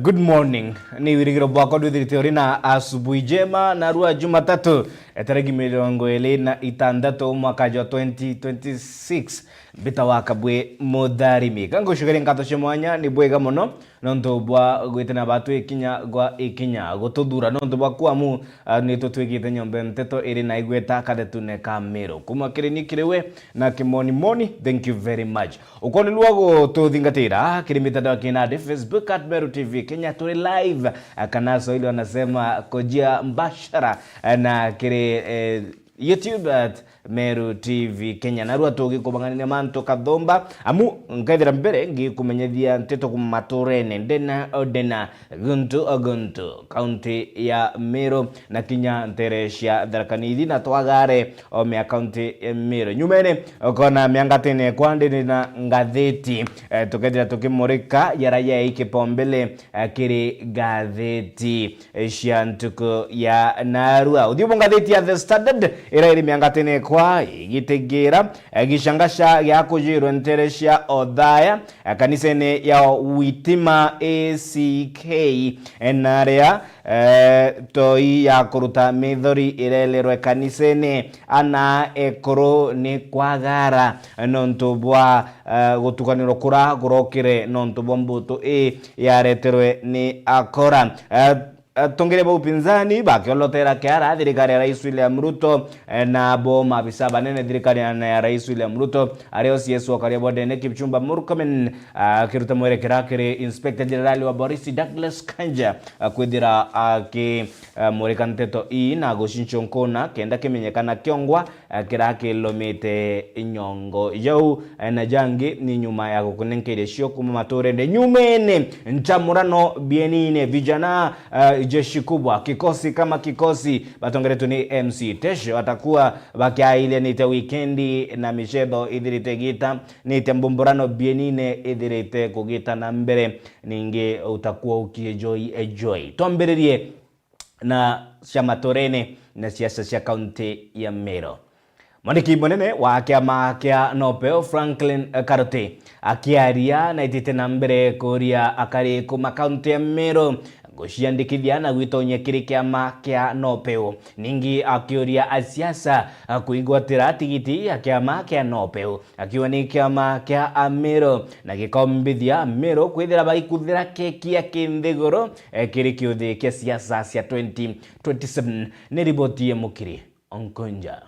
Good morning. Ni wirigiro bwakwa ndwithirite uri na asubuhi njema na rua Jumatatu tariki 26 mwaka wa 2026 mbita wa kabwe mutharimi kangucugeria nkatho cia mwanya ni bwega muno nontu bwa gwitana batu ikinya gwa ikinya gututhura nontu bwa kwamu ni tutwikite nyombe nteto iri na igweta kathetune ka Meru kuma kirini kiriwe na kimonimoni. Thank you very much. Ukoni lwa gututhingatira kiri mitandao kinandi Facebook @MeruTV Kenya turi live, kana Swahili wanasema kojia mbashara, na kiri YouTube @MeruTV Kenya. Narua tugikubanganania mantu kathumba amu nkaithira mbere ngikumenyethia nteto kumaturene ndena odena guntu oguntu kaunti ya Meru na kinya ntere cia Tharaka Nithi na twagare o mea kaunti ya Meru nyumene ukona miangatene kwandini na ngatheti, tukethira tukimurika yara ya kipaumbele kiri ngatheti cia ntuku ya narua. Uthiumo ngatheti ya The Standard ira iri miangatene kwa igitigira gicangaca gĩa kũjĩrwo ntere cia Othaya, kanitha-inĩ ya Witima ACK, na arĩa toi ya kũruta mĩthori ĩrererwe kanitha-inĩ ana ekũrũ nĩ kwagara nontu bwa gũtukanĩrwo kũra kũrokire nontu bwa mbũtũ ĩ yareterwe nĩ akora. Tongere ba upinzani bakiolotera kiara thirikari ya Rais William Ruto, na bo maafisa banene thirikari ya Rais William Ruto aria CS wa Bodene Kipchumba Murkomen akiruta mwerekera kiri Inspector General wa Borisi Douglas Kanja, kwithira akimurika nteto ii na gucincho nkona kenda kimenyekana kiongwa kira kilomite nyongo yau, na jangi ni nyuma ya gukunenkeire cio kuma maturende nyumene nchamurano bienine vijana, jeshi kubwa kikosi kama kikosi batongeretwe ni MC Tesho atakuwa bakiaile nite wikendi na michezo ithirite gita nite mbumburano bienine ithirite kugita na mbere ningi utakuwa ukienjoy enjoy. Twambiririe na cia maturene na siasa cia kaunti ya Meru. Mwandiki munene wa kiama kia Nopeo Franklin Karote akiaria na itite na mbere kuria akari kuma kaunti ya Meru guciandikithia na gwitonya kiri kiama kia Nopeo. Ningi akiuria asiasa kuigwatira tigiti ya kiama kia Nopeo akiwa ni kiama kia Ameru na gikombithia Meru kwithira baikuthira keki ya kinthiguru, kiri kiuthi kia siasa cia 2027. Ni riboti ya Mukiri Onkonja.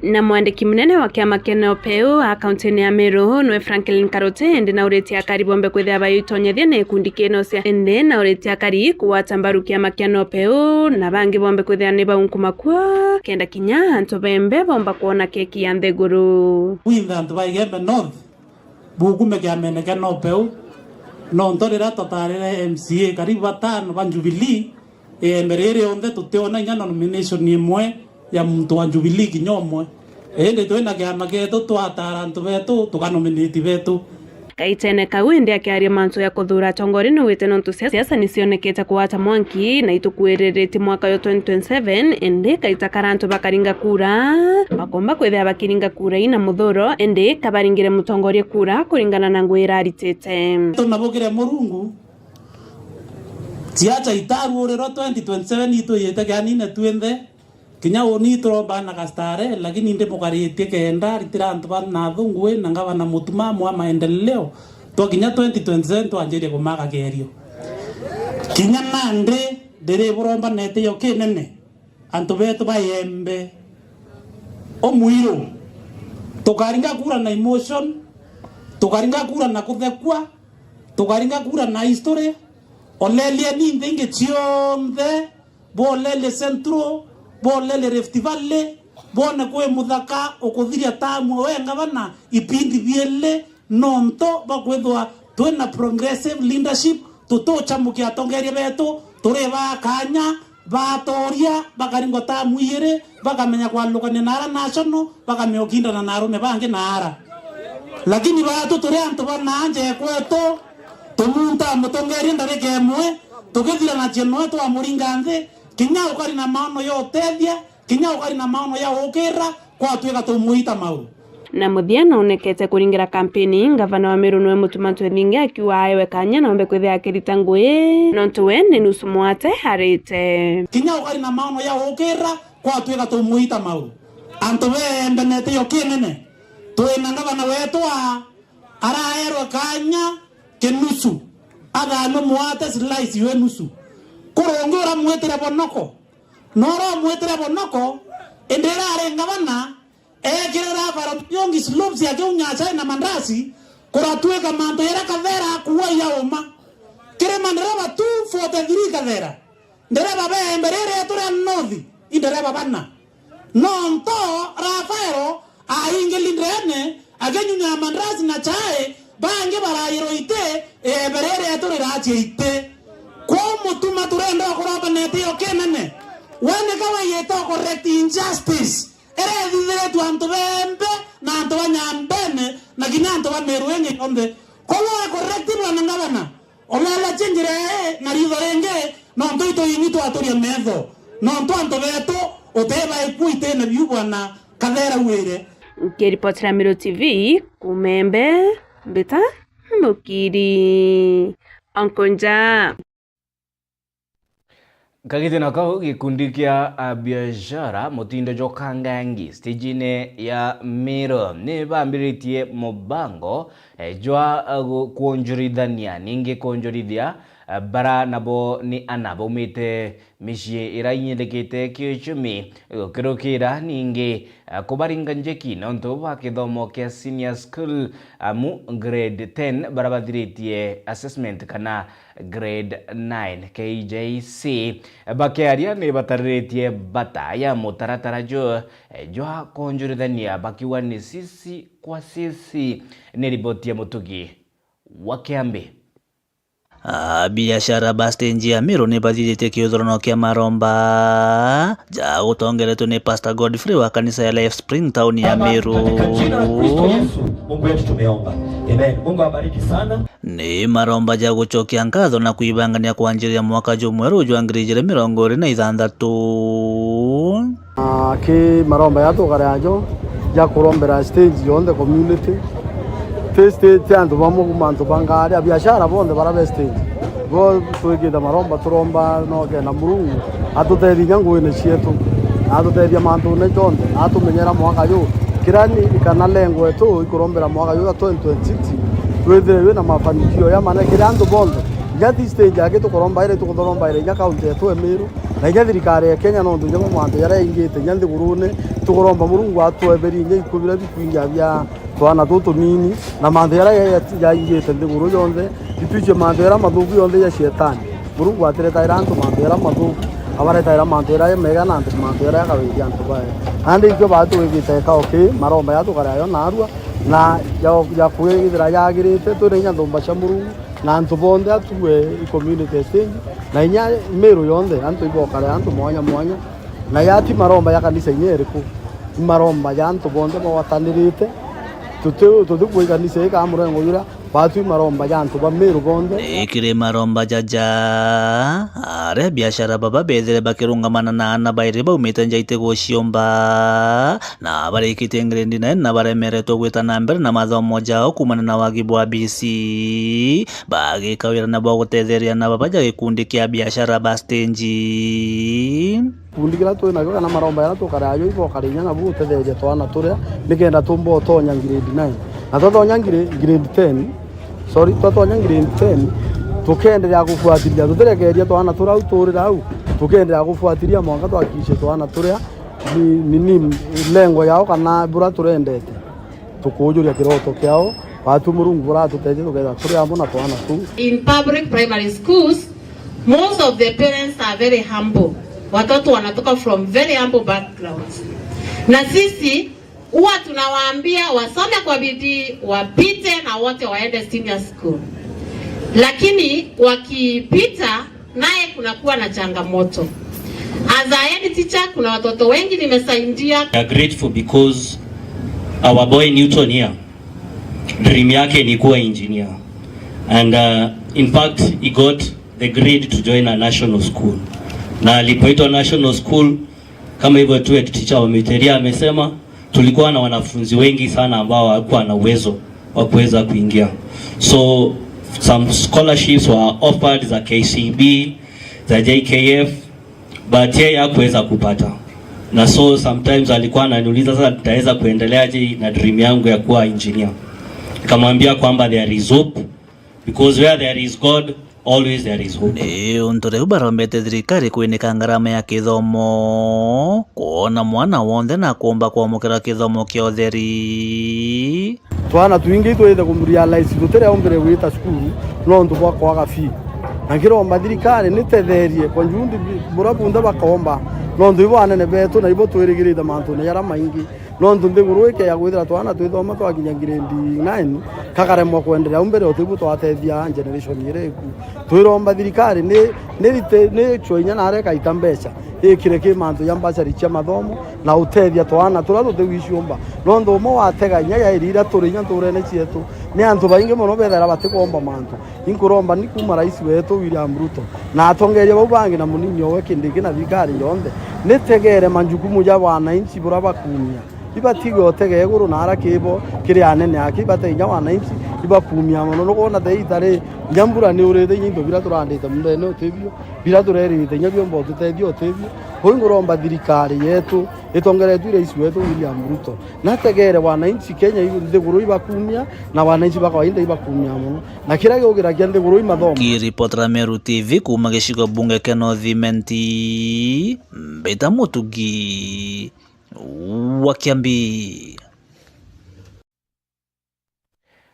Na mwandiki munene wa kiama kia Nopeu akaunti-ini ya Meru nwe Franklin Karote indi na uritie akari bombe kwithia bayitonyethia na ikundi kino cia indi na uritie akari kuwata mbaru kiama kia Nopeu na bangi bombe kwithia ni baunkuma kuo kenda kinya antu bembe bomba kuona keki ya nthiguru. Winthe antu ba Igembe North bukume kiamene kia Nopeu nonto rira twatarire MCA karibu batano ba Jubilee embere iri yonthe tutiona inya nomination imwe ya muntu wa Jubilee kinya umwe indi twina kiama gitu twatara antu betu tukanominate betu. Kaitene kau indi akiaria mantu ya kuthura atongori niwite nontu siasa nicionekete kuwata mwanki na itukuiriretie mwaka wa 2027 indi kaita kara antu bakaringa kura bakomba kwithia bakiringa kura ina muthuro indi kabaringire mutongoria kura kuringana na ngui iraritite. Tunabukire murungu siacha itaruuriro 2027 ituyite kianine twinthe kinya uni turombana gastare lakini ndi mukaritie kenda ritira antu ba nathu ngui na ngavana mutumamo wa maendeleo twakinya 2027 twanjirie kumaga kerio kinya nandi ndiri burombanete yo kinene antu betu bayembe omwiru tukaringa kura na emotion tukaringa kura na kuthekwa tukaringa kura na history olelie ni nthi cionthe bolelie Central bolele Rift Valley bone kwi muthaka ukuthiria tamu we ngavana ipindi biele nonto bakwithwa twina progressive leadership tutuchamukia atongeria betu turi bakanya batoria bakaringwa tamu igiri bakamenya kwalukania nara national bakamenya ukindana na arume bangi nara lakini batu turi antu bananje kwetu tumunta mutongeria ndarika imwe tugithira na cienoe twamuringa nthi kinya ukari na maono yotethia. Kinya ukari na maono ya ukira kwa twika tumuita mau. Na muthia noonekete kuringira kampeni ngavana wa Meru niwe Mutuma Ntwethingi akiuga aewe kanya nombe kwithia akirita ngui nontu we ni nusu mwate harite. Kinya ukari na maono ya ukira kwa twika tumuita mau. Antu bembenete yo kinene twina ngavana wetu araerwe kanya kinusu athano mwate slice ywe nusu kurungi uramwitire bonoko noro mwitire bonoko indira ari ngavana ekirira bara yongi slopes ya kiunya na mandasi kuratwika manto yera kathera kuwa ya uma kirima ndereba 243 kathera ndereba bemberere ture nothi indereba bana nonto Rafaelo aingilindrene akenyunya mandazi na chai bangi barayiro ite eberere turiratie ite kwa mutuma turenda kuromba nete yo kenene wene kawayete correct injustice erethithiretwe antu bembe na antu banyambene na kinya antu ba Meru enge yonthe koguo correct bwana ngabana olela chinjire na ritho ringi nontu itoinyi twaturia metho nontu antu betu uteba ikuite na biu bwana Kathera wire. Ngiripotera Meru TV kumembe mbita mukiri onkonja. Kagithina kau gikundi kia biashara mutindo jokangangi stejine ya Meru ni bambiritie mubango jwa kuonjorithania ningi kuonjorithia bara nabo ni ana baumite micii ira inyendekete kiuchumi gukirukira ningi kubaringa njeki nontu ba kithomo kia senior school amu grade 10 bara bathiritie assessment kana grade 9 KJC bakiaria ni batariritie bata ya mutaratara jo jwa kuonjorithania bakiuga ni sisi kwa sisi. Ni riboti ya Mutugi wa Kiambi. Biashara ba stage ya Meru ni bathithĩtie kĩũthũrano kĩa maromba ja gũtongoretio nĩ Pastor Godfrey wa kanitha ya Life Spring town ya Meru. Katika jina la Kristo Yesu Mungu wetu tumeomba. Amen. Mungu awabariki sana. Ni maromba ja gũcokia ngatho na kwibangania kwanjĩrĩria mwaka jumweru jwa 2026. Ki maromba yatũkareajo ja kũrombera stage yonthe community ti stage antu bamwe antu bangaria biashara bonthe bara be stage bo twikite maromba turomba no kenda Murungu atuteithia ngui-ini cietu na atuteithia mantu-ini jonthe na atumenyera mwaka yu kira ni kana lengo etu ikurombera mwaka yu 2026 twithire wina mafanikio ya mana kira antu bonthe inya ti stage ake tukuromba ire tukuthoromba ire inya kaunti yetu ya Meru na inya thirikari ya Kenya nontu inya mantu yaria yaingite inya nthigurune tukuromba Murungu atweberie inya ikuo biria bikuingia bia twana tutu nini na mantu yaria yaingite nthiguru yonthe ituiche mantu yaria mathuku yonthe ya shetani Murungu atiretaira antu mantu yaria mathuku abaretaira mantu yaria mega na antu mantu yaria yakawiria antu bae andi ikio batwigite kao ki maromba yatukareayo narua na ya kwithira yagirite twina inya nthumba cia Murungu na antu bonthe atue i community stage na inya Meru yonthe antu ibokare antu mwanya mwanya na yati maromba ya kanisa inya iriku maromba ya antu bonthe magwatanirite tutikui kanisa ika murengo yura batu maromba ya antu ba Meru bonthe. Ikiri maromba jaja aria biashara baba bethire bakirungamana na ana bairi baumite nja itegwo ciomba na barikitie grade 9 na baremeretwo gwita na mbere na mathomo jao kumana na wagi bwa BC bagika wira na bwa gutetheria na baba ja gikundi kia biashara ba stage kundi kira twinakio kana maromba yaria tukareayo ibokare inya nabu gutetheria twana turia nikenda tumba utonya grade 9 na twatonya grade 10 sorry twatonya grade 10 tukenderea gubuatiria tutirekeria twana turia au turira au tukenderea gubuatiria mwaka twakishe twana turia ni lengo yao kana bura turendete tukujuria kiroto kiao watu Murungu buratuteithia tuketha turi amwe na twana tu. In public primary schools most of the parents are very humble. Watoto wanatoka from very humble backgrounds. Na sisi huwa tunawaambia wasome kwa bidii, wapite na wote waende senior school. Lakini wakipita naye kunakuwa na changamoto. As a head teacher kuna watoto wengi nimesaidia. We are grateful because our boy Newton here, dream yake ni kuwa engineer. And in fact he got the grade to join a national school. Na alipoitwa national school Kama hivyo tu head teacher wa Miteria amesema, tulikuwa na wanafunzi wengi sana ambao hawakuwa na uwezo wa kuweza kuingia, so some scholarships were offered za KCB, za JKF, but yeye hakuweza kupata, na so sometimes alikuwa ananiuliza, sasa nitaweza kuendeleaje na dream yangu ya kuwa engineer? Nikamwambia kwamba there is hope, because where there is God, always there is hope. Nĩ untu rĩu barombete thirikari kwinika ngarama ya kithomo kuona mwana wonthe na kumba kwamukira kithomo kia utheri. Twana twingi twithe kũrealize tutire umbere gwita cukuru no ntu bwa kwaga fee, na ngiromba thirikari nitetherie kwa njundi bura bunda bakomba no ntu ibo anene betu na ibo twirigirite mantu ni yara maingi no ntu nthiguru ikeya gwithira twana twithoma twakinya grade 9 kakaremwa kuendelea umbere utibu twatethia generation ira iku. Twiromba thirikari ni ni chwa inya nare kaita mbeca ikire ki mantu ya mbacari cia mathomo na utethia twana turia tutiwiciumba no ndu umwe watega inya ya irira turi inya nturene cietu ni antu baingi muno bethera batikomba mantu. Inkuromba ni kuma rais wetu William Ruto na atongeria bau bangi na munini owe Kindiki na thirikari yonthe nitegere manjukumu ja wananchi buria bakumia ibatige otege iguru na ara kibo kiri anene ake ibate inya wananchi ibakumia muno nukwona the itari nyambura ni urite inya indo bira turandite mundene utibio bira turerite inya biomba ututethia utibio. Kuu nguromba thirikari yetu itongeretwe rais wetu William Ruto nategere wananchi Kenya nthiguru ibakumia na wananchi ba kawaida ibakumia muno na kira giugiragia nthiguru imathomo. Ngiripotera Meru TV kuma gicigo bunge kia North Imenti, Mbita Mutugi wa Kiambi.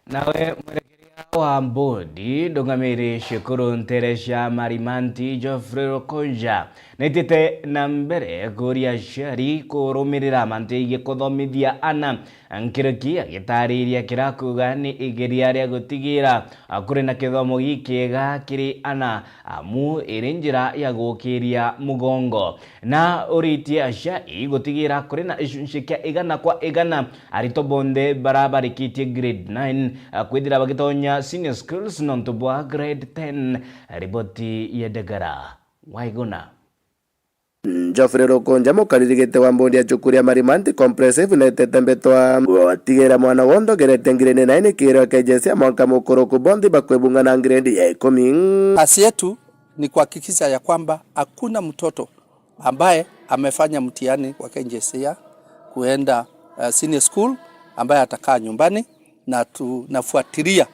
Nawe mwerekeria wa mbodi ndungamiri cukuru ntere cia Marimanti Geoffrey Rukunja nĩitĩte na mbere kũria aciari kũrũmĩrĩra manteithie kũthomithia ana nkĩrĩki agĩtarĩria kĩrakuga nĩ igeria rĩa gũtigĩra kũrĩ na kĩthomo gĩkĩega kĩrĩ ana amu ĩrĩ njĩra ya gũkĩria mũgongo na ũrĩtie aciari gũtigĩra kũrĩ na icunjĩ kĩa 100% arutwo bonthe barabarĩkĩtie grade 9 kwithira bagĩtonya senior schools nontu bwa grade 10. Riboti ya Dagara Waiguna. Geoffrey Rukunja mukaririgite wa mbondi ya cukuru ya Marimanti Comprehensive na mbetwa watigera mwana wondo gerete grade 9 kiro KJSEA mwaka mukuruku bondi bakwebunga na grade ya 10. Kazi yetu ni kuhakikisha ya kwamba hakuna mtoto ambaye amefanya mtihani wa KJSEA kuenda senior school ambaye atakaa nyumbani, na tunafuatilia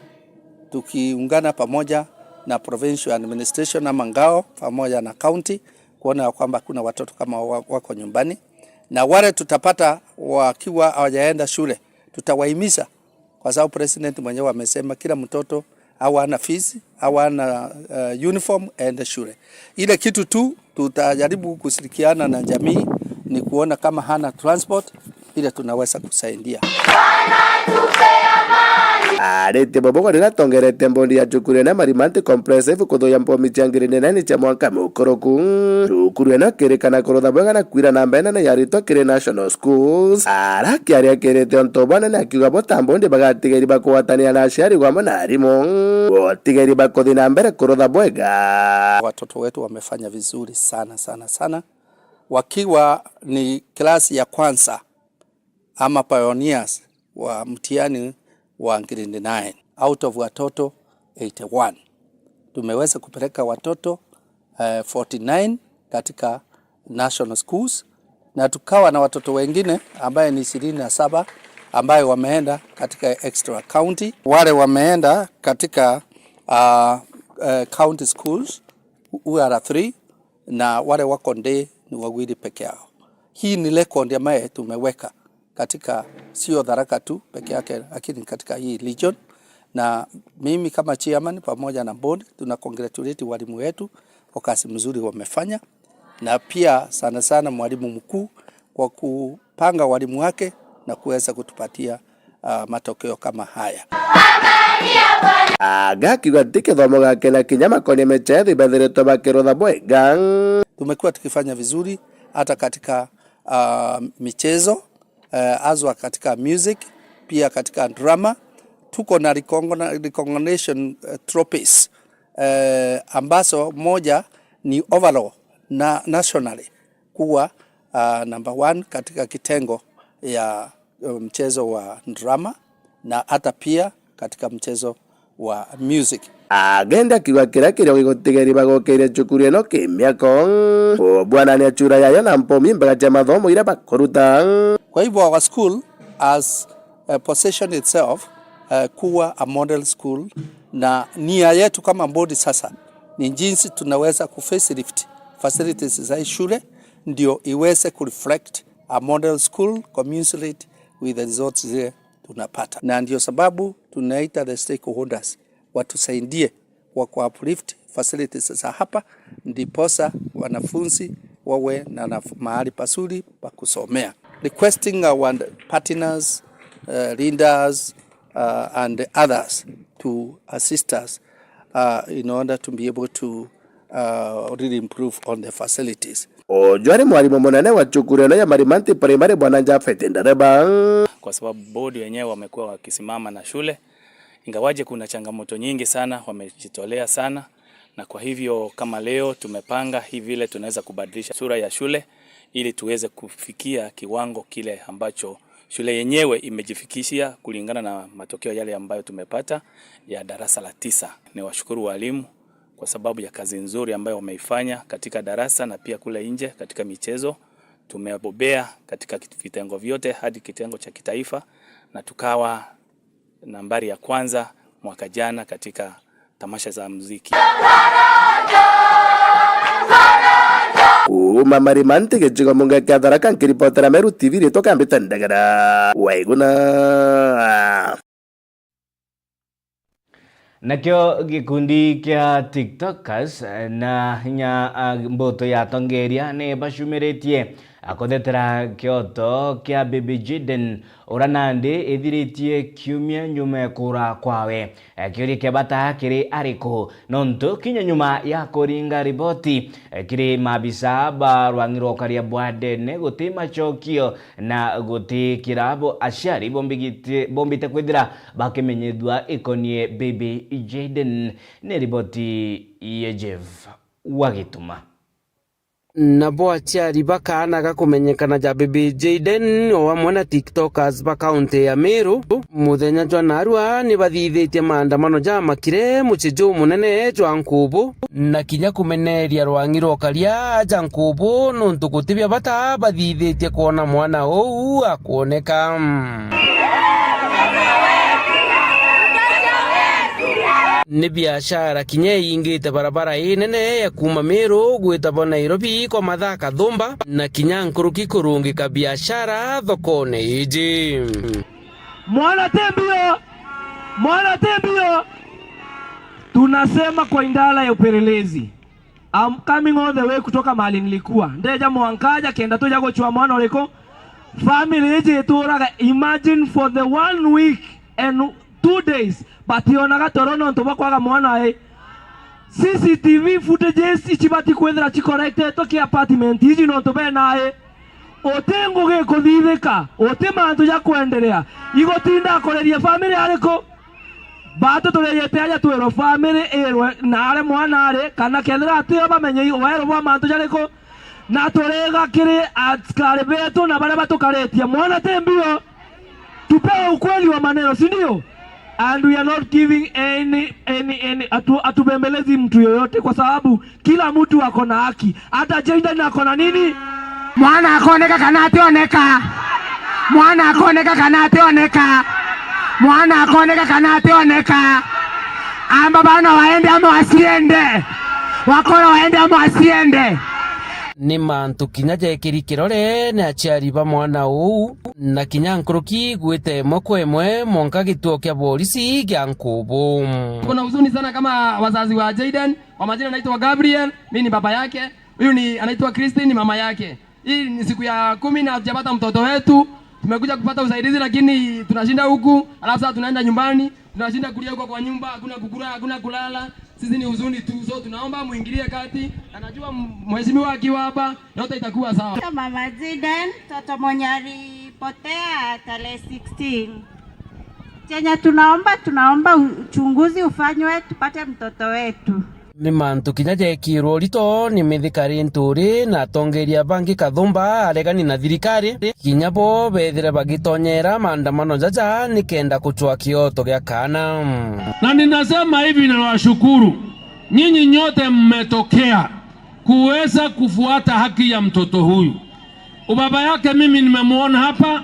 tukiungana pamoja na provincial administration ama ngao pamoja na county kuona kwamba kuna watoto kama wako nyumbani, na wale tutapata wakiwa hawajaenda shule tutawahimiza, kwa sababu president mwenyewe amesema kila mtoto hawana fees, hawana uniform aende shule. Ile kitu tu tutajaribu kushirikiana na jamii ni kuona kama hana transport ile tunaweza kusaidia. Arete bobo rira tongerete mbondi ya cukuru na Marimanti Comprehensive kuthuya mbomi cia grade 9 cia mwaka mukuruku cukuru eno kirikana kurutha bwega na kwira namba ena ya aritwa kiri national schools arakiaria kirite onto bwanene akiuga bota mbondi bagatigeri bakugwatania na aciari gwamo na arimu gotigeri bakuthi na mbere kurutha bwega. Watoto wetu wamefanya vizuri sana sana sana, wakiwa ni klasi ya kwanza ama pioneers wa mtihani wa grade 9 out of watoto 81 tumeweza kupeleka watoto 49 katika national schools, na tukawa na watoto wengine ambaye ni 27 ambaye wameenda katika extra county. Wale wameenda katika county schools who are 3, na wale wako ndee ni wawili peke yao. Hii ni record ambaye tumeweka katika sio Tharaka tu peke yake, lakini katika hii region. Na mimi kama chairman pamoja na board tuna congratulate walimu wetu kwa kazi mzuri wamefanya, na pia sana sana mwalimu mkuu kwa kupanga walimu wake na kuweza kutupatia matokeo kama haya. Agakiuga ti kithomo gake na kinya makonie michetho ibethiritwe bakirutha bwega. Tumekuwa tukifanya vizuri hata katika michezo, azwa katika music, pia katika drama. Tuko na recognition trophies ambazo moja ni overall na nationally kuwa Number one katika kitengo ya mchezo wa drama na hata pia katika mchezo wa music. Agenda kiuga kiria kiria gigutigeri bagokeire cukuru ino kimiako bwana ni achura yayo na mpomi mbega cia mathomo iria bakuruta. Kwa hivyo our school has positioned itself kuwa a model school, na nia yetu kama bodi sasa ni jinsi tunaweza ku facelift facilities za shule ndio iweze ku reflect a model school commensurate with the results zile tunapata, na ndio sababu tunaita the stakeholders watusaidie kwa ku uplift facilities za hapa, ndiposa wanafunzi wawe na mahali pazuri pa kusomea. Requesting our partners, leaders and others to assist us in order to be able to really improve on the facilities. Ojwari mwalimu munene wa cukuru ino ya Marimanti Primary Bwana Japhet Ndereba, kwa sababu bodi wenyewe wamekuwa wakisimama na shule, ingawaje kuna changamoto nyingi sana, wamejitolea sana, na kwa hivyo kama leo tumepanga hivi vile tunaweza kubadilisha sura ya shule ili tuweze kufikia kiwango kile ambacho shule yenyewe imejifikishia kulingana na matokeo yale ambayo tumepata ya darasa la 9. Ni washukuru walimu kwa sababu ya kazi nzuri ambayo wameifanya katika darasa na pia kule nje katika michezo. Tumebobea katika vitengo vyote hadi kitengo cha kitaifa na tukawa nambari ya kwanza mwaka jana katika tamasha za muziki. Kuma Marimanti gicigo munga kia Tharaka nkiripotera Meru TV ritwa kambite ndegera Waiguna. Nakio gikundi kia TikTokers na nya mboto ya tongeria ni bacumiretie akuthetera kioto kia Baby Jaden uria nandi ithiritie kiumia nyuma kura kwawe. Kiuria kia bata kiri ariku nontu kinya nyuma ya kuringa riboti kiri mabisa ba rwang'i rwa ukaria bwa ndene guti macokio na guti kirabo aciari bombite kwithira bakimenyithua ikonie Baby Jaden. Ni riboti ya Jeff Wagituma. Nabo aciari bakanaga kumenyekana ja Baby Jaden o hamwe na TikTokers ba kaunti ya Meru muthenya jwa narua ni bathithitie maandamano jamakire mucii juu munene jwa Nkubu na kinya kumeneria rwangi rwa ja Nkubu nuntu gutibia bata bathithitie kuona mwana uu akuoneka. Ni biashara kinya ingite barabara inene ya kuma Meru gwitagwo Nairobi kwa mathaa kathumba na kinya nkuruki kurungika biashara thokone iji. Mwana tembio, mwana tembio, tunasema kwa indala ya upelelezi. I'm coming all the way kutoka mahali nilikuwa ndeja mwankaja kenda tuja gochwa mwana uliko family iji ituraga. Imagine for the 1 week and 2 days bationaga toro nontu bakwaga mwana CCTV footages ichibati kwethira chicorrectetwo ki apartment iji nontu benae uti ngugi kuthithika uti mantu ja kwenderea igotinda akoreria family ariku batu tureyete aja twirwo family irwe nare mwana ari kana kethira atio bamenye werwo bwa mantu jariku na turega kiri askari betu na baria batukaretie mwana ti mbio tupewe ukweli wa maneno, si ndio? And we are not giving any atubembelezi mtu yoyote kwa sababu kila mtu ako na haki. Hata Jaden ako na nini? Mwana akoneka kana ationeka. Mwana akoneka kana ationeka. Mwana akoneka kana ationeka. Amba bana waende ama wasiende. Wakora waende ama wasiende. Ni mantu kinya jekiri kirore ni aciari ba mwana uu na kinya nkuruki gwite imwe kwa imwe monka gituo kia polisi gia Nkubu. Kuna huzuni sana kama wazazi wa Jaden. Kwa majina anaitwa Gabriel, mimi ni baba yake. Huyu ni anaitwa Christine, ni mama yake. Hii ni siku ya 10 na hatujapata mtoto wetu. Tumekuja kupata usaidizi lakini tunashinda huku, alafu sasa tunaenda nyumbani, tunashinda kulia huko kwa nyumba, hakuna kukula, hakuna kulala. Sisi ni huzuni tu, so tunaomba muingilie kati. Anajua mheshimiwa akiwa hapa yote itakuwa sawa. Mama Jaden, mtoto mwenye alipotea tarehe 16. Chenye tunaomba uchunguzi ufanywe tupate mtoto wetu. Ni mantu kinya jekirwo rito ni mithikari nturi na atongeria bangi kathumba aregani na thirikari kinya bo bethire bagitonyera maandamano jaja nikenda kuchwa kioto gya kana. Na ninasema hivi, nawashukuru nyinyi nyote mmetokea kuweza kufuata haki ya mtoto huyu. Ubaba yake mimi nimemuona hapa,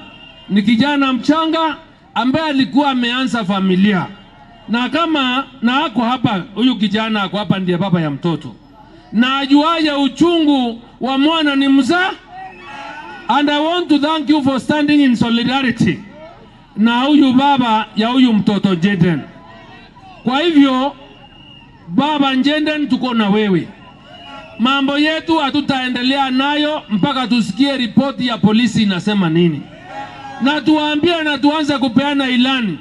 ni kijana mchanga ambaye alikuwa ameanza familia, na kama na ako hapa, huyu kijana ako hapa ndiye baba ya mtoto, na ajuaye uchungu wa mwana ni mzaa. And I want to thank you for standing in solidarity na huyu baba ya huyu mtoto Jaden. Kwa hivyo baba Jaden, tuko na wewe. Mambo yetu hatutaendelea nayo mpaka tusikie ripoti ya polisi inasema nini, na tuwaambie na tuanze kupeana ilani.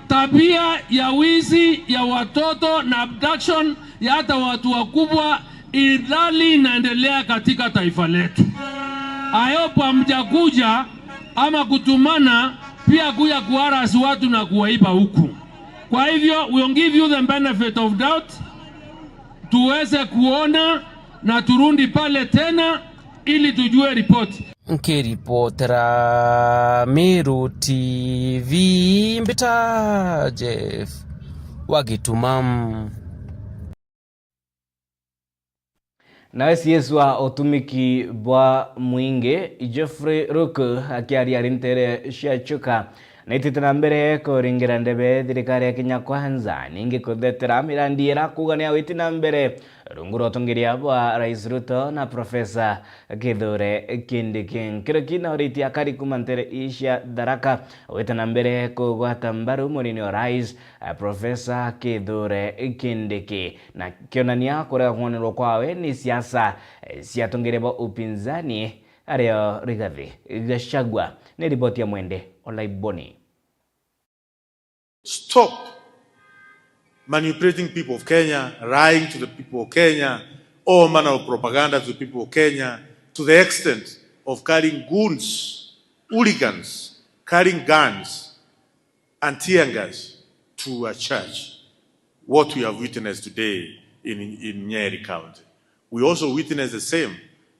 Tabia ya wizi ya watoto na abduction ya hata watu wakubwa idhali inaendelea katika taifa letu. Ayopo hamjakuja ama kutumana pia kuja kuharasi watu na kuwaiba huku. Kwa hivyo we will give you the benefit of doubt, tuweze kuona na turundi pale tena ili tujue ripoti. Nkiripotera Meru TV Mbita Jeff Wagitumam. Nawe CS wa utumiki bwa mwingi Geoffrey Ruku akiaria ari ntere cia Chuka naitite na mbere kuringira ndebe thirikari ya Kenya Kwanza ningi kuthetera mirandi ira kuga ni awiti na mbere rungu rwa utongoria bwa Rais Ruto na Profesa Kithure Kindiki. Kiro kina uritie akari kuma ntere icia Tharaka wite na mbere kugwata mbaru munini wa Rais Profesa Kithure Kindiki na kionania kurega kuonerwo kwawe ni siasa cia atongoria ba upinzani ario Rigathi Gachagua. Ni ripoti ya Mwende Olaiboni. Stop manipulating people of Kenya, lying to the people of Kenya, all manner of propaganda to the people of Kenya, to the extent of carrying goons, hooligans, carrying guns and tear gas to a church. What we have witnessed today in Nyeri County. We also witnessed the same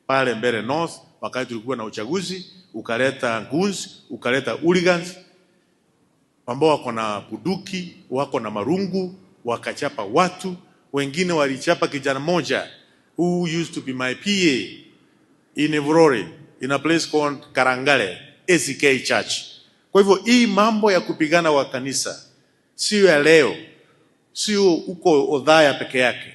pale Mbere North, wakati tulikuwa na uchaguzi, ukaleta goons, ukaleta hooligans ambao wako na bunduki, wako na marungu, wakachapa watu. Wengine walichapa kijana moja who used to be my PA in Evrore, in a place called Karangale, ACK Church. Kwa hivyo hii mambo ya kupigana wa kanisa sio ya leo, sio huko Othaya peke yake.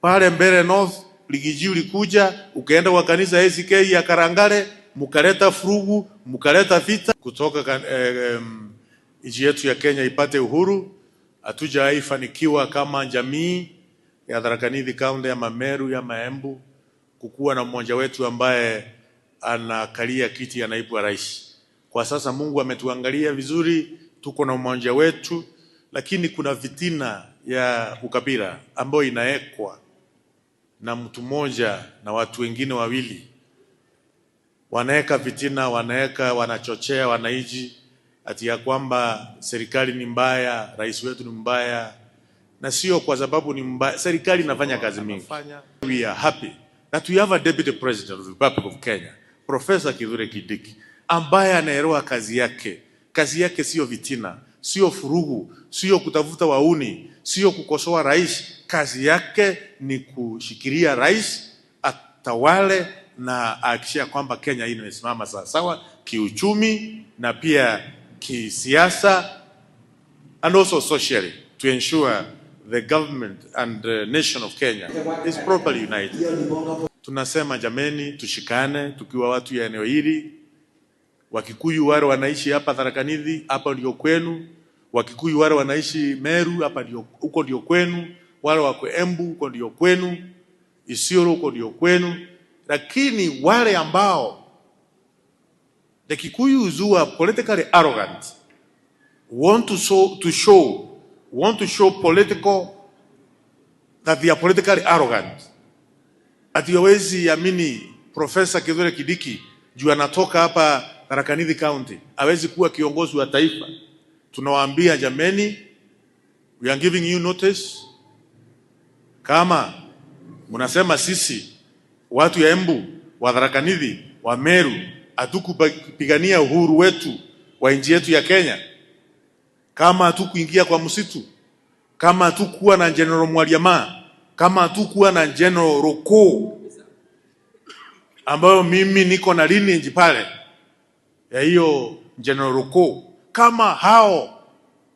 Pale Mbere North Rigiji ulikuja ukaenda kwa kanisa ACK ya Karangale, mukaleta furugu, mukaleta vita kutoka nchi yetu ya Kenya ipate uhuru. Hatujawahi fanikiwa kama jamii ya Tharaka Nithi County ama Meru ama Embu kukuwa na mmoja wetu ambaye anakalia kiti ya naibu wa rais. Kwa sasa Mungu ametuangalia vizuri, tuko na mmoja wetu, lakini kuna vitina ya ukabila ambayo inaekwa na mtu mmoja na watu wengine wawili. Wanaeka vitina, wanaeka, wanachochea wananchi ati ya kwamba serikali ni mbaya, rais wetu ni mbaya, na sio kwa sababu ni mbaya. Serikali inafanya kazi mingi. We are happy that we have a deputy president of the Republic of Kenya, Professor Kithure Kindiki, ambaye anaelewa kazi yake. Kazi yake sio vitina, sio furugu, sio kutafuta wauni, sio kukosoa rais. Kazi yake ni kushikilia rais atawale na ahakikishe kwamba Kenya hii imesimama sawasawa kiuchumi na pia kisiasa and also socially, to ensure the government and the nation of Kenya is properly united. Tunasema jameni, tushikane tukiwa watu ya eneo hili. Wakikuyu wale wanaishi hapa Tharaka Nithi, hapa ndio kwenu. Wakikuyu wale wanaishi Meru, hapa ndio, huko ndio kwenu. Wale wako Embu, huko ndio kwenu. Isiolo, huko ndio kwenu. Lakini wale ambao the Kikuyus who are politically arrogant want to show political that they are politically arrogant. Ati hawezi amini Professor Kithure Kindiki juu anatoka hapa Tharaka Nithi County, hawezi kuwa kiongozi wa taifa. Tunawaambia jameni, we are giving you notice. Kama mnasema sisi watu ya Embu, wa Tharaka Nithi, wa Meru hatukupigania uhuru wetu wa nchi yetu ya Kenya, kama hatukuingia kwa msitu, kama hatukuwa na General Mwaliama, kama hatukuwa na General Roko, ambayo mimi niko na lineage pale ya hiyo General Roko, kama hao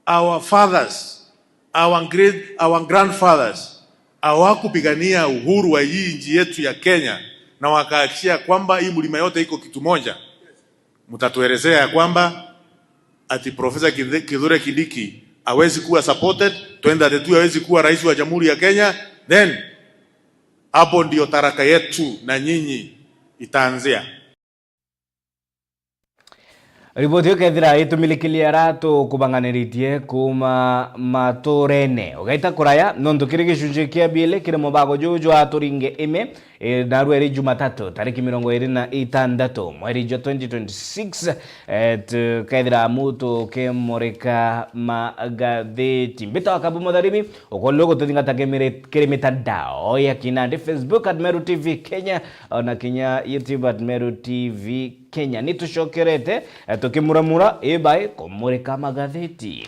our fathers, our great, our grandfathers hawakupigania uhuru wa hii nchi yetu ya Kenya na wakahakikisha kwamba hii mlima yote iko kitu moja, mtatuelezea ya kwamba ati Profesa Kithure Kindiki hawezi kuwa supported, 2032 hawezi kuwa rais wa Jamhuri ya Kenya, then hapo ndio taraka yetu na nyinyi itaanzia. Riboti ĩyo kethira ĩtũmĩlĩkĩlia ratu kubanganĩrĩtie kuma matũrene ũgaita kũraya nontu kĩrĩ gĩcunjĩ kĩa biele kĩrĩ mũbango jũjũ wa tũringe ime narua ĩrĩ Jumatatu tarĩki 26 mweri jwa 2026 tukethira mutu kĩmũrĩka magathĩti mbĩta wa Kabu Mutharimi ũkorwo gũtũthingata kĩrĩ mĩtandao ya kinandi Facebook at Meru TV Kenya ona kinya YouTube at Meru TV Kenya nĩ tũcokerete tukimuramura ibai kumurika magatheti.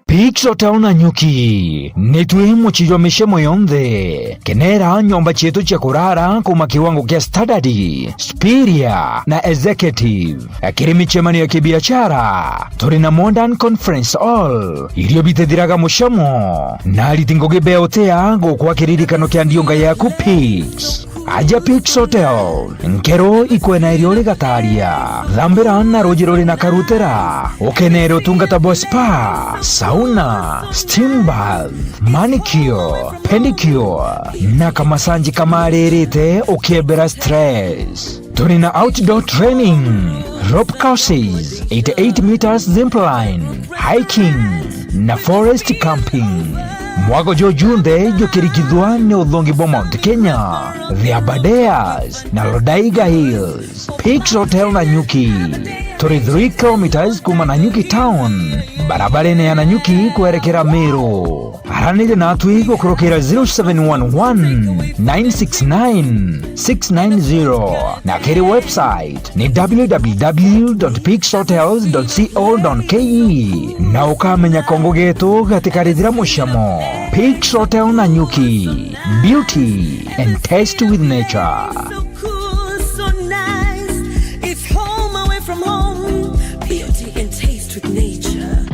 Peaks Hotel Nanyuki nitwi muchiyo mishemo yonthe kenera nyomba chietu cha kurara kuma kiwango kia standard, superior na executive akiri michemanio ya kibiashara turi na modern conference hall irio bitethiraga mushamo na ritingo gibeotea gukwa kiririkano kia ndionga yaku Peaks. Aja Peaks Hotel nkero ikwena irio rigataria thambira na rũji rũrĩ na karutera ukenere ũtungata bwa spa, sauna, steam bath, manicure, pedicure na kamasanji kamarĩrĩte ũkĩembera stress. Tũrĩ na outdoor training, rope courses, 88 meters zipline, hiking na forest camping. Mwago jojunthe jukirikithwa ni uthongi bwa Mount Kenya, the Aberdares na Lodaiga Hills. Peaks Hotel Nanyuki turi 3 kilometers kuma Nanyuki town, barabara-inĩ ya Nanyuki kwerekera Meru. Aranĩria na atwi gũkũrũkĩra 0711 969 690 na kĩrĩ website ni www.peakshotels.co.ke na ũkamenya kongo getu gatikarĩthira mũcamo. Peaks Hotel Nanyuki, beauty and taste with nature. So cool, so nice. It's home away from home. Beauty and taste with nature.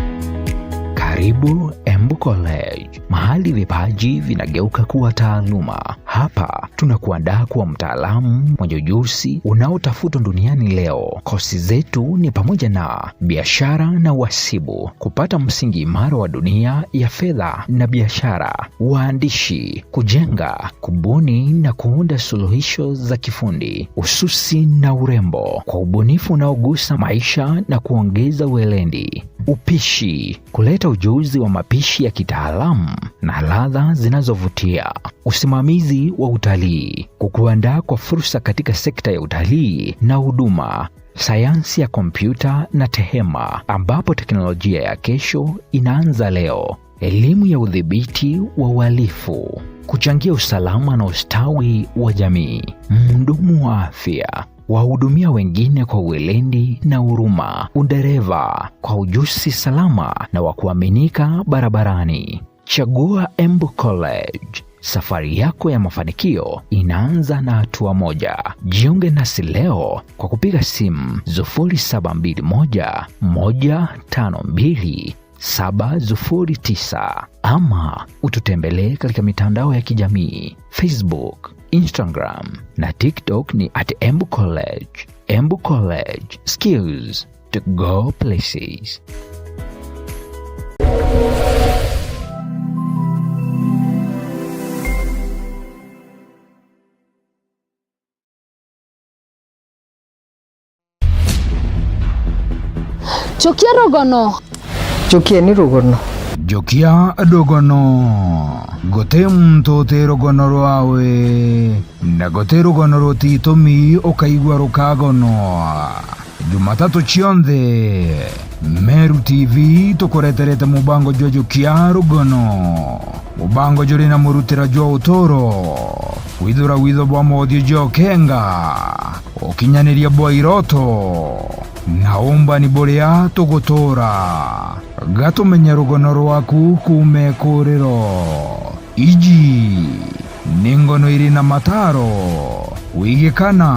Karibu Embu College, mahali vipaji vinageuka kuwa taaluma. Hapa tunakuandaa kuwa mtaalamu mwenye ujuzi unaotafutwa duniani leo. Kosi zetu ni pamoja na biashara na uhasibu, kupata msingi imara wa dunia ya fedha na biashara, waandishi, kujenga, kubuni na kuunda suluhisho za kifundi, ususi na urembo kwa ubunifu unaogusa maisha na kuongeza uelendi, upishi, kuleta ujuzi wa mapishi ya kitaalamu na ladha zinazovutia, usimamizi wa utalii, kukuandaa kwa fursa katika sekta ya utalii na huduma, sayansi ya kompyuta na tehema, ambapo teknolojia ya kesho inaanza leo, elimu ya udhibiti wa uhalifu, kuchangia usalama na ustawi wa jamii, mhudumu wa afya, wahudumia wengine kwa uweledi na huruma, udereva kwa ujuzi salama na wa kuaminika barabarani. Chagua Embu College. Safari yako ya mafanikio inaanza na hatua moja. Jiunge nasi leo kwa kupiga simu 0721 152 709 ama ututembelee katika mitandao ya kijamii Facebook, Instagram na TikTok ni at Embu College. Embu College, skills to go places. Chukia rugono. Chukia ni rugono. Njokia rũgono gũtĩ muntu ũtĩ rũgono rwawe na gũtĩ rũgono rũti itũmi ũkaigua rũkagonwa Jumatatũ cionthe Meru TV tũkũreterete mũbango jwa Njokia rũgono mũbango jũrĩ na mũrutĩra jwa ũtũro gwithũra witho bwa mothiũ jwa ũkenga ũkinyanĩria bwa iroto na ũmbani bũrĩa tũgũtũra gatũmenye rũgono rwaku kume kũrĩro iji nĩ ngono irĩ na mataro wigĩkana